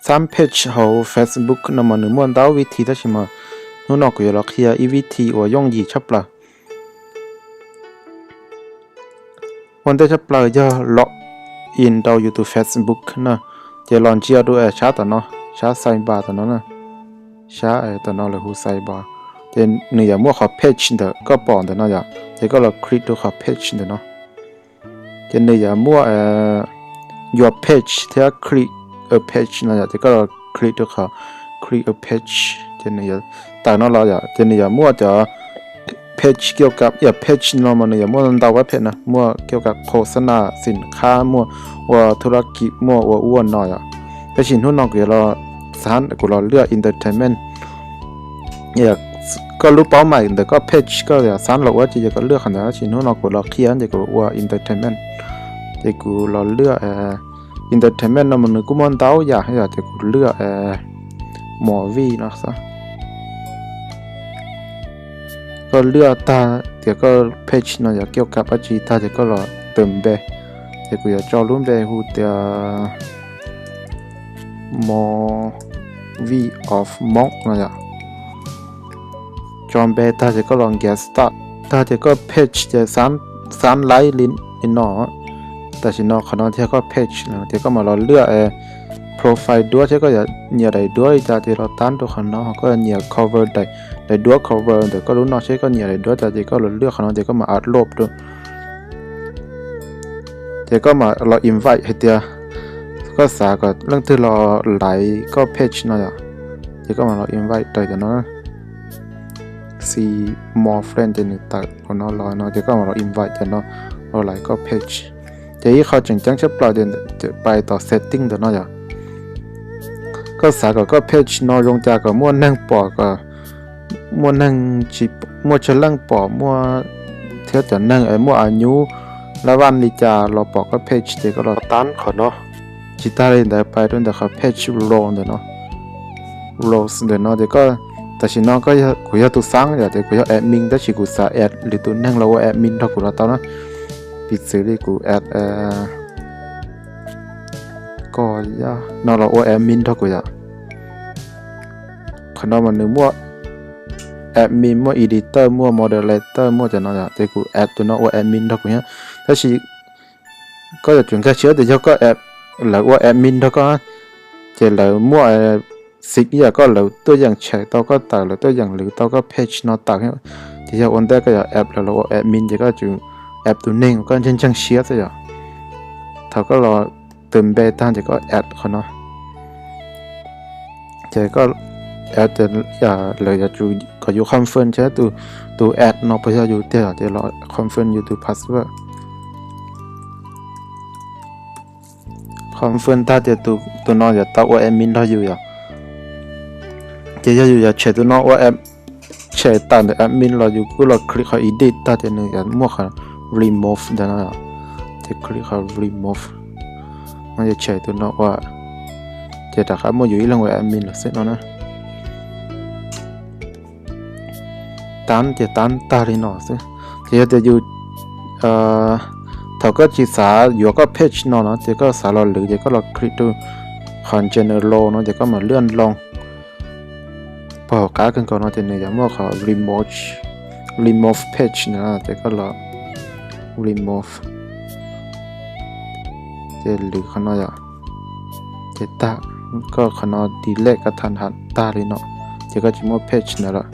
Txhab page hauv Facebook no mas nws muaj ntau vib thi tab sis mas hnub no kuv yuav los qhia ib vib thi uas yooj yim tshaj plaws. Ua ntej tshaj plaws yog log in rau yus tus Facebook na, ces los ntsia rau sab tom no, sab sidebar tom no na, sab tom no lawv hu sidebar, ces nws yuav muaj qhov page ntawm koj pom ntawm no yom, ces koj los click rau qhov page ntawm no. Ces nws yuav muaj your page thiab click a page no yom, ces koj los click rau qhov click a page, ces nws yuav tawm no los yom, ces nws yuav muaj cov page kiu kam, yog page no mas nws yuav muaj ntau pab phem na, muaj kiu kam khos xab nas xim khab, muaj ua thu la kis, muaj ua ua no yom. Tab sis hnub no kuv yuav los xab, kuv los lwaj entertainment. Koj lub paub maim ntawm koj page koj yuav xab los ua tsi ces koj lwaj qhov ntawd, tab sis hnub no kuv los qhia ces kuv ua entertainment. Ces kuv los lwaj entertainment no mas nws kuj muaj ntau yam yom, ces kuv lwaj movie no xwb. Koj lwaj tag tias koj page no yog kiu kam dab tsi tag ces koj los tus npe, ces kuv yuav tso lub npe hu tias Movie of Monk no yom. Tso npe tag ces koj los nkiav start tag ces koj page ces xab laib li no. Tam sim no qhov no thiaj koj page no ces koj mam los lwaj profile duab seb koj yuav nyiam daim duab li cas ces los tab rau qhov no, koj nyiam cover, daim duab cover ntawm koj lub no seb koj nyiam daim duab cas ces koj los lwaj qhov no ces koj mam upload rau. Ces koj mam los invite hais tias koj xav kom leej twg los laiv koj page no yom, ces koj mam los invite raws cov no, see more friend ces nws tawm qhov no los no ces koj mam los invite cov no los laiv koj page. Ces ib qho tseem ceeb tshaj plaws ces pais tom setting ntawm no yom. Koj xav kom koj page no zoo cas kom muaj neeg pom, kom muaj neeg, muaj tsawg leej pom, muaj thiab cov neeg muaj a nyub lab vaj li cas los pom koj page ces koj los tab qhov no. Tsis tag li ntawd pais rau ntawm qhov page role ntawm no, roles ntawm no ces koj, tam sim no kuv yog tus xab yom, ces kuv yog admin tab sis kuv xav add lwm tus neeg los ua admin nrog kuv los tau na. Piv txwv li kuv add koj no los ua admin nrog kuv yom. Qhov no mas nws muaj admin, muaj editor, muaj moderator, muaj cov no yom, ces kuv add tus no ua admin nrog kuv thiab. Tab sis koj yuav tsum nkag siab tias yog koj add lawv ua admin nrog koj, ces lawv muaj xim ib yam koj, lawv tuaj yeem check tau koj tawm, lawv tuaj yeem lwv tau koj page no tawm. Ces yog ua ntej koj yuav add lawv los ua admin ces koj yuav tsum add tus neeg koj ntseeg ntseeg siab xwb yom. Thaum koj los tus npe tag ces koj add qhov no, ces koj add, lawv yuav tsum kom yus confirm seb tus add no puas yog yus tiag ces los confirm yus tus password. Confirm tag ces tus no yuav tau ua admin nrog yus yom. Ces yog yus yuav tshem tus no ua, tshem tawm ntawm admin los yus kuj los click qhov edit tag ces nws yuav muaj qhov remove ntawm no, ces click qhov remove no yuav tshem tus no ua, ces rov qab muaj yus ib leeg ua admin los xwb no na. Tab ces tab tag li no xwb. Ces yog tias yus, thaum koj tsis xav yuav koj page no no ces koj xav los lwv ces koj los click rau qhov general no ces koj mam lwaj loo. Pog hauv qab kawg nkaus no ces nws yuav muaj qhov remove, remove page no ces koj los remove, ces lwv qhov no yom. Ces tag, koj qhov no delete koj tham tham tag li no, ces koj tsis muaj page ntawd lawm.